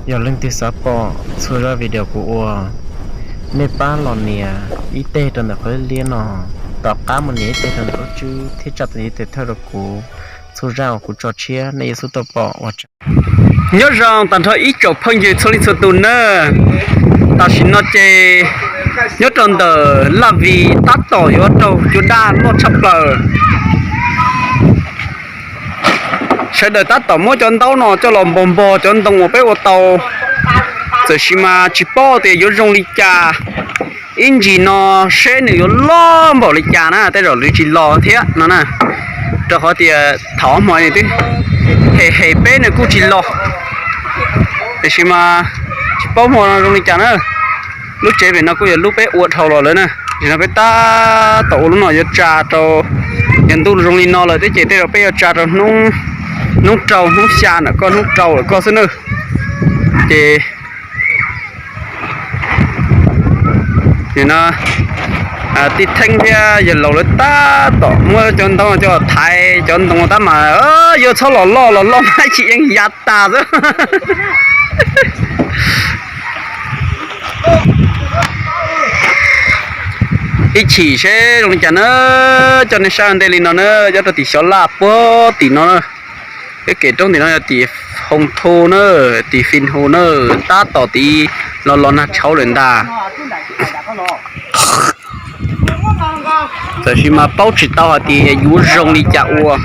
Yog leej twg xav pom txhua zaj video kuv ua, nej pab los nias ib teg rau ntawm qhov liab no, tom qab mus nias ib teg rau ntawm lub tswb thiab tsa tus ntiv tes thawj rau kuv. Txhua zaj uas kuv tso tshiab nej yuav xub tau pom ua tsaug. Nyob zoo tag nrho ib tsoom phooj ywg txhua leej txhua tus nawb. Tam sim no ces nyob rau ntawm Laj Vis tab tom yuav raug cua daj loj tshaj plaws. Sawv daws tab tom muab cov ntaub no coj los npog npog cov ntoo uas peb ua tau, tiam sis mas tsis paub tias yuav zoo li cas. Ib ntsis no seb nws yuav loj npaum li cas na, tej zaum nws tsis los thiab no na, rau qhov tias thaum hmo nws twb hem hem peb nws kuj tsis los. Tiam sis mas tsis paub hmo no zoo li cas na. Lub tsev pem no kuj yog lub peb ua dhau los lawm na. Tam sim no peb tab tom ua lub no yuav tsa rau, yog ntuj zoo li no lawm thiab ces tej zaum peb yuav tsa rau hnub rau hnub xya ntawm koj hnub rau lawm koj xwb na. Ces nim no tij Theeb thiab yawg laus lawv tab tom muab cov ntaub coj thaiv cov ntoo tab mas yuav txhob los loj, los loj mas tsis yeej ya tas xwb. Ib chim seb zoo li cas na, coj nej saib ua ntej li no na, nyob rau tim Xyov Laj puag tim no na. Peb kev roob tim no yog tim Hoo Thu na, tim Fin Hu na, tab tom tid los los nag tshauv lawm ntag. Tiam sis mas paub tsis tau hais tias yuav zoo li cas ua,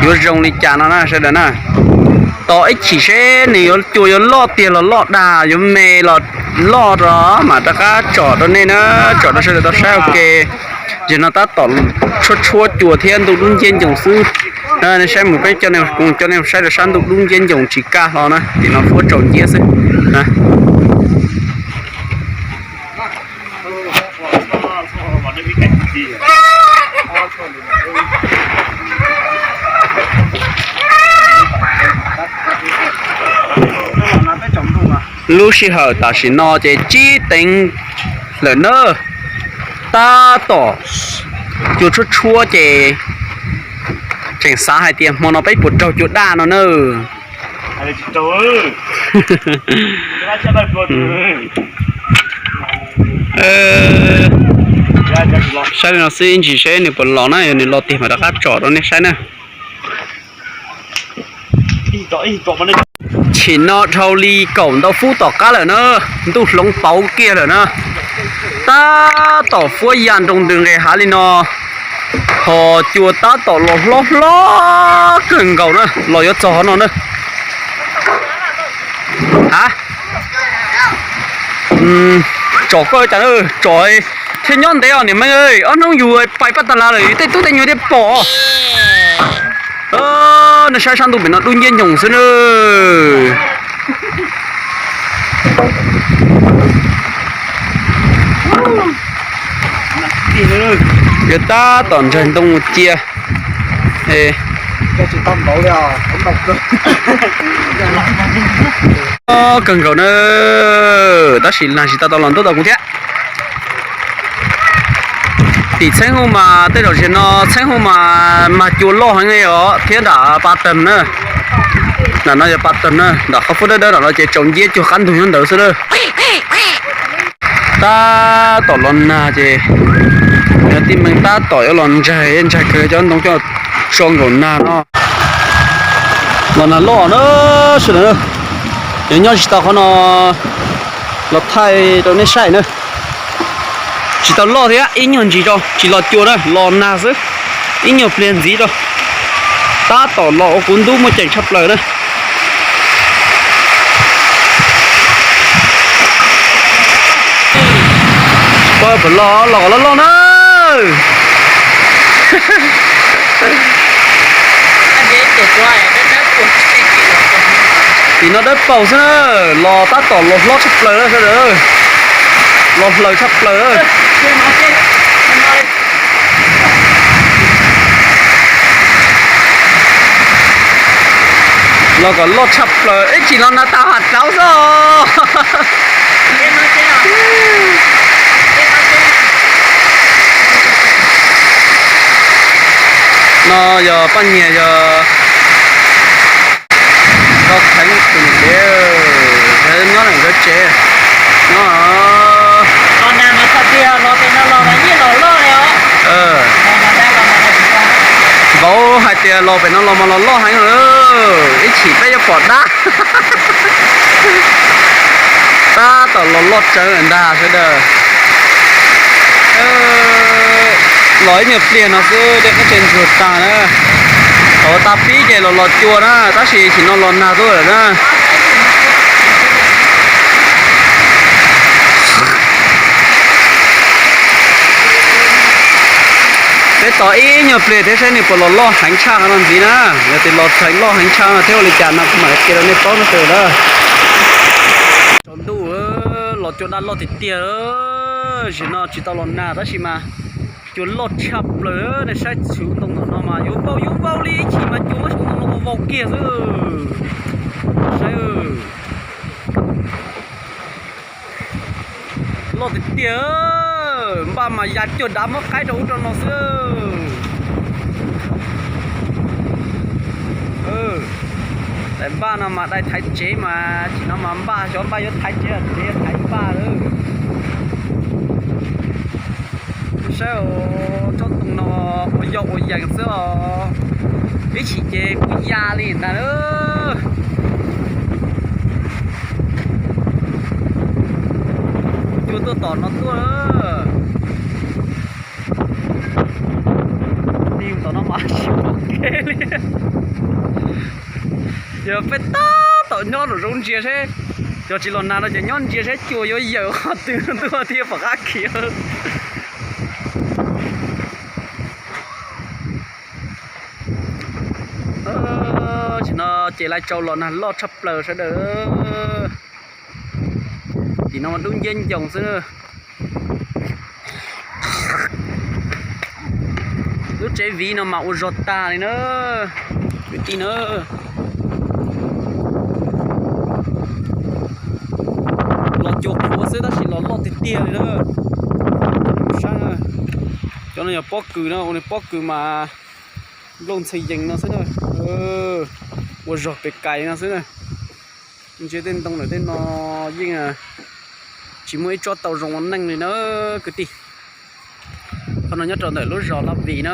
yuav zoo li cas no na sawv daws na. Tos ib chim seb nws yuav cua yuav loj tiag los loj dag, yuav me los loj rau mam rov qab tsom rau nej na, tsom rau sawv daws tau saib ua ke. Zaum no tab tom tshuab tshuab cua thiab ntuj dub nciab ncoos xwb. Nej saib mus peb coj, kuv coj nej saib rau sab ntuj dub nciab ncoos tsis kaj hlo na, tim no fuab tsaus nciab xwb. Lub sij hawm tam sim no ces tsib teev lawm na, tab tom cua tshuab tshuab ces tseem xav hais tias hmo no peb puas raug cua daj no na. Saib li no xwb ib ntsis seb nws puas los na, yog nws los tiag mam rov qab tsom rau nej saib na. Chim no dhau li kaum ntau feeb tom qab lawm na, ntuj hloov pauv kiag lawm na. Tab tom fuab ya nroo ntws nqes hav li no, ho cua tab tom los hlob hlob kawg nkaus na, los yuav txog qhov no na. Ha, tsom koj cas na, tsom thiab nyob ntev os niam Meej, ob hnub yus pais paj tag lav lawm tej tub tej nyuag thiaj pom. Nej saib sab ntuj pem no dub nciab ncoos xwb na. Yuav tab tom ntsaig ntoo cia kawg nkaus na, tab sis lag tsis tau tau los ntuj tau kuv thiab. Tim Txheeb Huj mas tej zaum zaum no Txheeb Huj mas mag cua loj heev os thiab nram Pa Tag na. Nram no yog Pa Tag na, nram qhov fuab dawb dawb nram no ces tsaus nciab cuag qab ntug nyob ntawd xwb na. Tab tom los nag ces yog tij Meej tab tom yuav los ntsaig, ntsaig kawg cov ntoo coj tso nkaum nag no. Los nag loj na sawv daws, yuav nyob tsis tau qhov no los thaij rau nej saib na. Tsis tau loj thiab, ib nyuag ntsis tso, tsis los cua na, los nag xwb. Ib nyuag pliag ntxiv tso. Tab tom los ua kuv ntub muaj ceem tshaj plaws na. Pab puas los, los kom loj loj na. Tim no dawb paug xwb na, los tab tom los hlob tshaj plaws na sawv daws. Los hlaws tshaj plaws. Los kom loj tshaj plaws, ib chim los nag tag hav rauv xwb os. No yog paj nyiag yog Koj Kheev tus niam tsev. Los pem no los mas los loj heev lawm, ib chim peb yuav pom dab. Tab tom los loj tsawv ntag sawv daws. Los ib nyuag pliag no xwb dej qab tse ntsuag tag na. Thaum tag pib ces los los cua na, tab sis tam sim no los nag tuaj lawm na. Peb tos ib nyuag pliag thiab saib nws puas los loj heev tshaj no ntxiv na. Yog tias los heev loj heev tshaj no thiab ua li cas no kuv mam li qhia rau nej paub no na. Tsaus ntuj, los cua dab loj tiag tiag, zaum no tsis tau los nag tab sis mas cua loj tshaj plaws. Nej saib txhua tus ntawm no mas yuav vau yuav vau li, ib chim mas cua muab txhua tus ntawm no vau kiag xwb. Saib, loj tiag tiag, npaj mas ya cuag dav muab qaib rau ub rau no xwb. Daim npaj no mas dai thaiv tsev mas, tam sim no mas npaj xyov npaj yuav thaiv tsev los tsev yuav thaiv npaj lawm. Saib, tsob ntoo no ua yau ua yees xwb os, ib chim ces kuj ya li ntag lawm. Cua tuaj tom no tuaj. Tig tom no mas tsis pom kev li. Yog peb tab tom nyob nraum zoov ntsia seb, yog tsis los nag no ces nyob ntsia seb cua yuav yawm qhov twg tuaj thiaj pom qab khiav. Tam sim no ces Laij Tsau los nag loj tshaj plaws sawv daws. Tim no mas dub nciab ncoos xwb. Lub tsev viv no mas ua zog tag li na, kwv tij na. Los cua qhuav xwb tab sis los loj tiag tiag li na. Saib, cov no yog pob kws no, ua pob kws mas nplooj ntxhee yees no xwb na. Ua zog pes kais no xwb na. Ntsia tej ntoo lawm tej no yeej tsis muaj ib tsob tau zoo ua neej li na kwv tij. Qhov no nyob rau ntawm lub zos Laj Vis na,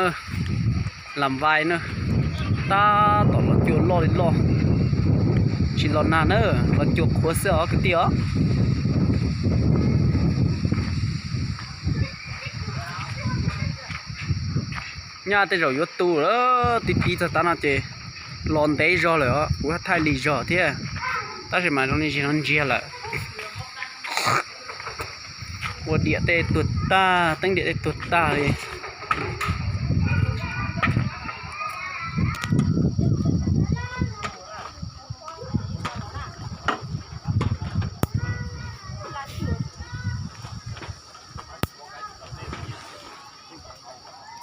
Lam Vais na. Tab tom los cua loj li loj, tsis los nag na, los cua qhuav xwb os kwv tij os. Nyaj tej zaum yuav tu lawm, tiv tiv txog tav no ces los ntev zog lawm os, kuv thaij lig zog thiab. Tab sis mas zoo li zig no ntsiag lawm. Ua diam tej tuag tag, teeb diam tej tuag tag li.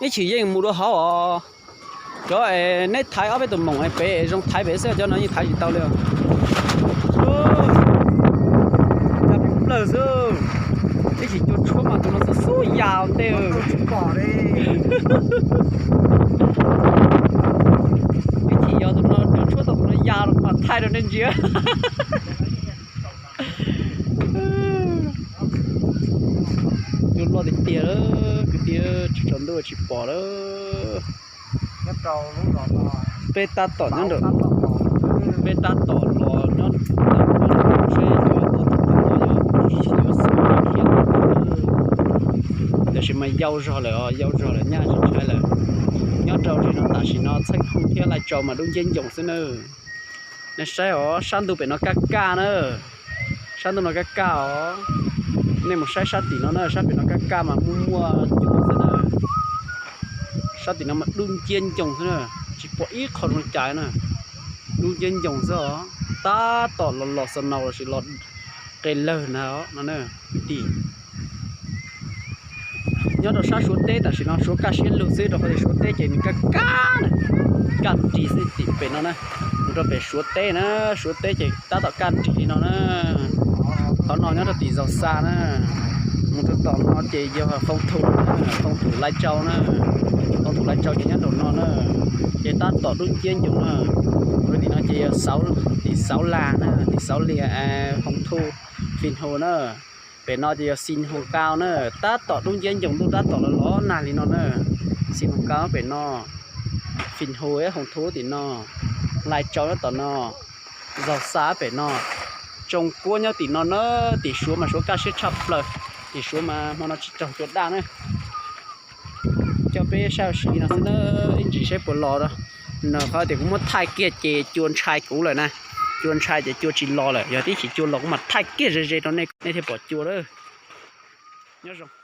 Ib chim yeej mus dua hauv os. Cov es neb thaiv ob peb tus moos pem zoo thaiv pem xwb, cov no yeej thaiv tsis tau li. Plawg xwb. Ib chim cua tshuab mas tus no xub xub ya ntej. Ib chim yog tus no cua tshuab tau tus no ya los mas thaij rau nej ntsia. Cua loj tiag tiag lawm kwv tij, tsis tsaus ntuj tsis pom lawm. Peb tab tom nyob, peb tab tom los nyob, seb yuav tuaj tus twg no yuav, yuav xav khiav. Tiam sis mas yau zog lawm os, yau zog lawm nyaj tsis ntshai lawm. Nyob rau ntawm no tam sim no Txheej Khuj thiab Laij Tsau mas dub nciab ncoos xwb na. Nej saib os, sab ntuj pem no kaj kaj na. Sab ntuj no kaj kaj os. Nej mus saib sab tim no na, sab pem no kaj kaj mas muaj muaj cua xwb na. Sab tim no mas dub nciab ncoos xwb na, tsis pom ib qho zoo cas na. Dub nciab ncoos xwb os. Tab tom los los xo nau los sis los qe lawg na no na kwv tij. Nyob rau sab Suav teb tam sim no Suav kaj siab lug xwb, rau qhov tias Suav teb ces nws kaj kaj, kaj nrig xwb tim pem no na. Mus rau pem Suav teb na, Suav teb ces tab tom kaj nrig li no na. Qhov no nyob rau tim Zaus Xa na. Mus rau tom no ces yog Foo Thum, Foo Thum Laij Tsau na. Foo Thum Laij Tsau ces nyob rau no na. Ces tab tom dub nciab ncoos na. Mus rau tim no ces yog Xauv, tim Xauv Las na, tim Xauv Lias, Foo Thum, Fij Hus na. Pem no ces yog Xij Hus Kau na, tab tom dub nciab ncoos ntuj tab tom los los nag li no na. Xij Hus Kau pem no. Fij Hu, Hoos Thub tim no, Lais Tsau nyob tom no, Zaug Xa pem no, Tsoo Kuab nyob tim no na. Tim Suav mas Suav kaj siab tshaj plaws. Tim Suav mas hmo no tsis raug cua daj na. Coj peb saib ua si no xwb na, ib ntsis saib puas los. No qhov tias kuv muab thaij kiag ces cua ntshai kuv lawm na. Cua ntshai ces cua tsis los lawm, yog tib chim cua los kuv mam thaij kiag ze ze rau nej, nej thiaj pom cua lawm. Nyob zoo.